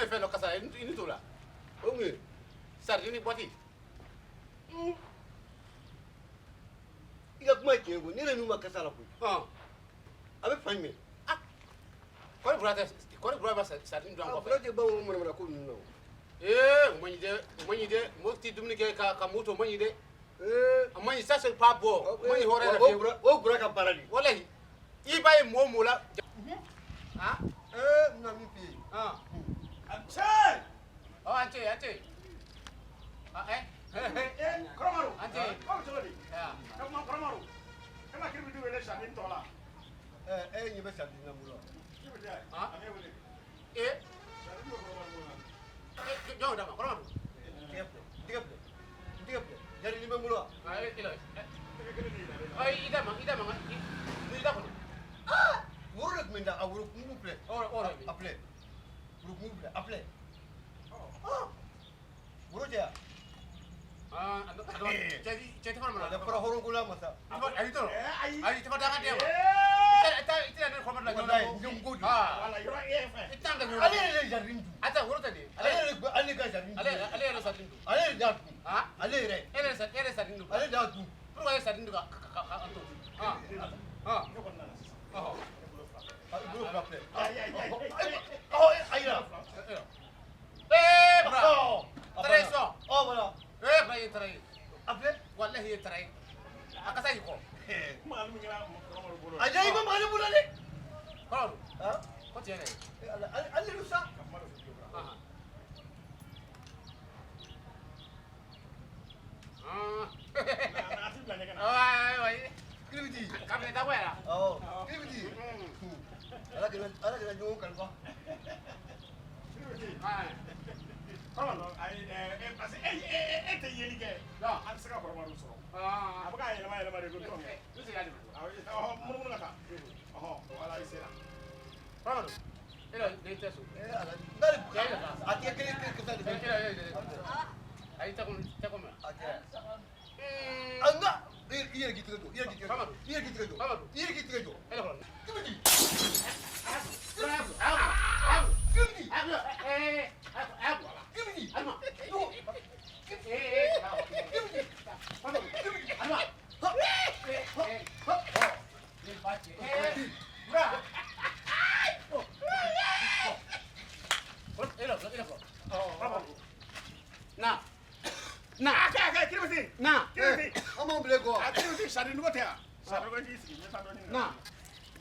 fɛn dɔ kasa i ni t'o la. O mun ye? Sardine boîte. I ka kuma ye tiɲɛ ye koyi, ne yɛrɛ nun ma kasa la koyi. Ɔn. A bɛ fan jumɛn? Ah. Kɔri Bura tɛ, Kɔri Bura bɛ sardine dun an A kɔfɛ. Bura tɛ bamananw manamana ko ninnu na o. Ee, o man ɲi dɛ, o man ɲi dɛ. Mɔgɔ tɛ dumuni kɛ ka mun to, o man ɲi dɛ. Ee. A man ɲi, ça c'est pas bon. O man ɲi hɔrɔn yɛrɛ O fiyewu. Bura, o Bura ka baara de. Walahi, i b'a ye mɔgɔ o mɔgɔ la. Ah. Ee, n bɛna min f'i ye. Ah. A ce! Ɔ, an ce, an ce. Ah, eh. Eh, Kɔrɔmaru. An ce. Aw bɛ cogo di? Ah. E kuma Kɔrɔmaru. E ma kiribiti wele sardine tɔ la. Ɛ, e ɲɛ bɛ sardine na mun la? Kiribiti a Ah. a m'e wele. Eh. Sardine bɛ Kɔrɔmaru bolo la. Eh, jɔn d'a ma, Kɔrɔmaru. N tɛgɛ filɛ, n tɛgɛ filɛ, n tɛgɛ filɛ. Jardin bɛ n bolo wa? Ah, eh, eh. Tɛgɛ kelen de yira ne la. Ah, i da ma, i da ma, i da kɔnɔ. Ah! Woro de tun bɛ n da, a woro mugu filɛ. O yɔrɔ bɛ. A filɛ. Woro mugu filɛ, a filɛ. Ah! Woro tɛ yan? Ah, a dɔn, cɛ cɛ tɛ fana A ma. fɔra hɔrɔn ko la masa. Ayi tɔrɔ. Eh, ayi. Ayi, tɛ da ka di ma. Eh! I tɛ i tɛ ne kɔrɔma la. Walayi, n tɛ n ko dun. Ah. Wala yɔrɔ e fɛ. I tɛ an ka ɲɔgɔn. Ale yɛrɛ de jardin dun. A tɛ woro tɛ de. Ale yɛrɛ de ale ka jardin dun. Ale yɛrɛ sardine dun. Ale yɛrɛ de y'a dun. Ah. Ale yɛrɛ. E yɛrɛ e yɛrɛ sardine dun. Ale de y'a dun. Pourquoi e sardine dun ka an to? Ah. Ah. Ne kɔni nana sisan. Ɔhɔ. Ne bolo fila. A bolo fila filɛ. Ayi, ayi, ayi, ayi. Ɔ, a yira. Eh, bra. Ɔ, a banna. Trahison. Ɔ, voilà. Eh, bra ye trahi. A filɛ. Wallahi ye trahi. A kasa y'i kɔ. Magali min kɛra Kɔrɔmaru bolo la. A diya i ma magali bolo dɛ. Kɔrɔ. Ah. Ko tiɲɛ dɛ. Eh, ala, ale ale de sa. Ka kuma dɔ f'i ye. Ah. Ah. A ti bila ɲɛgɛn na. Ouais, ouais. Kiribiti. Kabini dabɔ yɛrɛ. Awɔ. Kiribiti. Ala kana ala kana ɲɔgɔn kalifa. Kiribiti. Ah. Kɔrɔmaru, ayi, ɛ, parce que e tɛ yeli kɛ. Non. An tɛ se ka Kɔrɔmaru sɔrɔ. Ah. A bɛ k'a yɛlɛma yɛlɛma de ko dɔrɔn. Ne se k'a dɛmɛ. Awɔ, ɔhɔ, munumunu ka taa. Ɔhɔ, wala i sera. Kɔrɔmaru. E la ne tɛ so. Eh, ala. N'ale a tigɛ kelen kelen kasa de E bɛ. la e la. Ayi tɛ ko tɛ ko mɛ. A tɛ. A nka i yɛrɛ k'i tɛgɛ jɔ, i yɛrɛ k'i tɛgɛ jɔ. I yɛrɛ k'i tɛgɛ jɔ. I yɛrɛ k'i tɛgɛ jɔ. E la kɔrɔ. Kiribiti. Abu, Kiribiti. abu, eh, abu, Kiribiti. Alma. No. Eh, Kiribiti. Kiribiti. Alma. Eh, eh. Ne ba cɛ. Eh, bra. E la e la kɔrɔ. Na. Na. A ka ɲi, a ka ɲi, Kiribiti. Na. Kiribiti. An b'anw bila e kɔ. A Kiribiti, sardine ko tɛ yan. Sardine ko i k'i sigi, n bɛ taa dɔ ɲini. Na.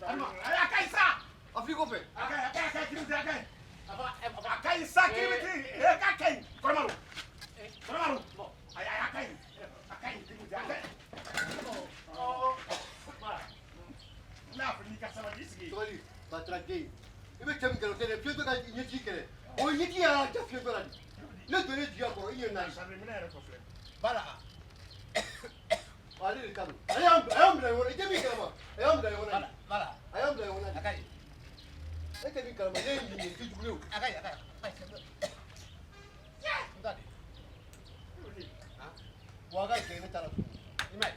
Alma. Ayi, a ka ɲi sa. A f'i kɔfɛ. A ka ɲi, a ka ɲi, a ka ɲi, Kiribiti, a ka ɲi. A fɔ A ka ɲi sa, Kiribiti. Eh, k'a ka ɲi. Kɔrɔmaru. Kɔrɔmaru. Ayi, ayi, a ka ɲi. A ka ɲi, Kiribiti, a ka ɲi. N y'a fɔ n'i ka sabali, i sigi. Sabali, Batara den. I bɛ cɛ min kɛlɛ o tɛ dɛ, fiyentɔ ka ɲɛji kɛlɛ. O ɲɛji yɛrɛ ja fiyentɔ la de. Ne donnen jigiya kɔrɔ, i ɲɛ naani. Sardine minɛ yɛrɛ tɔ filɛ. Bala. Ale de ta don. Ale y'an a y'an bila ɲɔgɔn na. I tɛ min kalama, a y'an bila ɲɔgɔn na de. Bala. A y'an bila ɲɔgɔn na A de. ka ɲi. E tɛ min kalama, ne ye nin ye kojugu ye o. A ka ɲi, a ka ɲi. A ka ɲi. N t'a di. Kiribiti. Ah. Wa a ka gɛlɛn ne ta la tuguni. I m'a ye.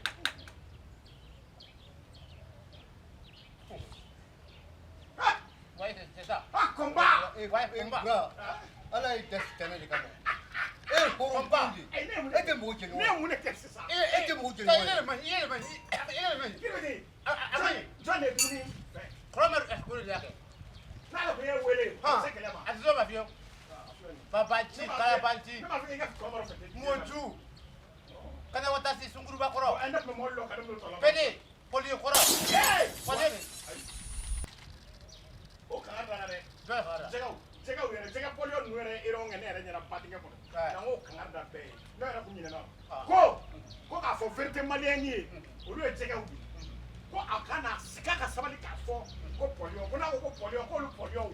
Ah! Ouais, c'est ça. Ah, combat! Eh, Ouais, eh, combat. Bura, Ala ye da sitanɛ de kama. E ye hɔrɔn Combat. den de ye. Ayi, ne ye mun E tɛ mɔgɔ jɛɲɔgɔn Ne ye. ye mun de kɛ sisan? E tɛ mɔgɔ I jɛɲɔgɔn ye. yɛrɛ man ɲi, i yɛrɛ man ɲi, i yɛrɛ man ɲi. Kiribiti. A ma ɲi. Jɔn de ye dumuni fɛ? Kɔrɔmaru ɛ ko de y'a kɛ. N'ale kun ye wele, a bɛ se kɛlɛ ma. A tɛ s'o ma fiyewu. Babanci, kalabanci, Ne b'a fɔ i ka Kɔrɔmaru fɛ. moju, kana watasi sunkuruba kɔrɔ, Ɔ, ne tun bɛ mɔbili dɔ ka ne bolo tɔ la. pele, poli kɔrɔ, Ee! poli. O kanga da la dɛ. Jɔn ye fara. Jɛgɛw, jɛgɛw yɛrɛ, jɛgɛ pɔliyɔ ninnu yɛrɛ erreur kɛ ne yɛrɛ ɲɛna ba dingɛ kɔnɔ. Ouais. Nka n k'o kanga da bɛɛ ye. Ne yɛrɛ kun ɲinɛna. Ah. Ko k'a fɔ vérité malienne ye, olu ye jɛgɛw de ye. Ko a ka na k'a ka sabali k'a fɔ ko pɔliyɔ, ko n'a ko ko pɔliyɔ, k'olu pɔliyɔw,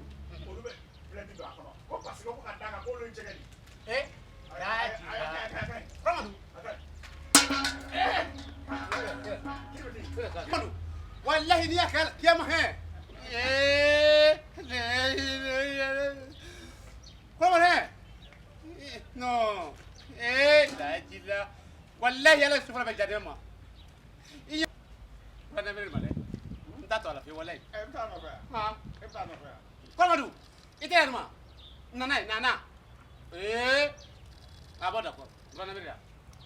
olu bɛ plainte don a kɔnɔ. Ko parce que ko ka d'a kan k'olu ye jɛgɛ de ye. Eh, Ayi, ayi, ayi, ayi, ayi, ayi. Kɔrɔmadu. A ka ɲi. Eh! Kiribiti. Kɔrɔmadu. Walahi n'i y'a kɛ kiyama hɛn. Eh, Kɔrɔmadu hɛn. Non. Eh, lajila. Walahi ala sufara bɛ jaden ma. I ɲɛ. Fana bɛ ma dɛ. N t'a to a la fiyewu walahi. Eh, i bɛ taa nɔfɛ yan. Han. E bɛ taa nɔfɛ yan. Kɔrɔmadu, i tɛ yan ma. Nana nana. Eh. Ah bon d'accord. Vraiment bien.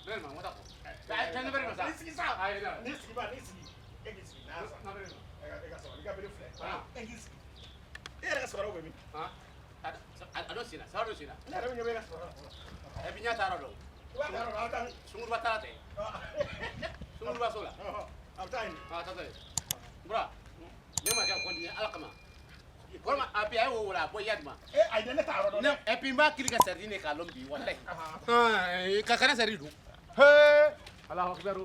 Vraiment, on d'accord. Tɛnɛ bɛ sa. N'i sigi sa. Ayi, na. N'i sigi ba, n'i sigi. E k'i sigi. Na sa. Na bɛ. E ka sabali, i ka bere filɛ. Ah. E k'i sigi. E yɛrɛ ka sabaraw bɛ min? Ah. A dɔ senna, sara dɔ senna. Ne yɛrɛ ɲɛ bɛ e ka sabaraw la fɔlɔ. Et puis n y'a ta yɔrɔ dɔn. I b'a ta yɔrɔ dɔn, a bɛ taa min? Sunguruba taara tɛ. Sunguruba so la. A bɛ taa yen. Ah, taa yen. Bura. Ne ma kɛ continuer Ala kama. Walima a bi a ye wo wala a bɔ yadima. E ayi ne t'a yɔrɔ dɔn Ne dɛ. et puis n b'a kiri ka sardine k'a lɔn bi walahi. Ah, ka kana sardine dun. He. Allahu akbar.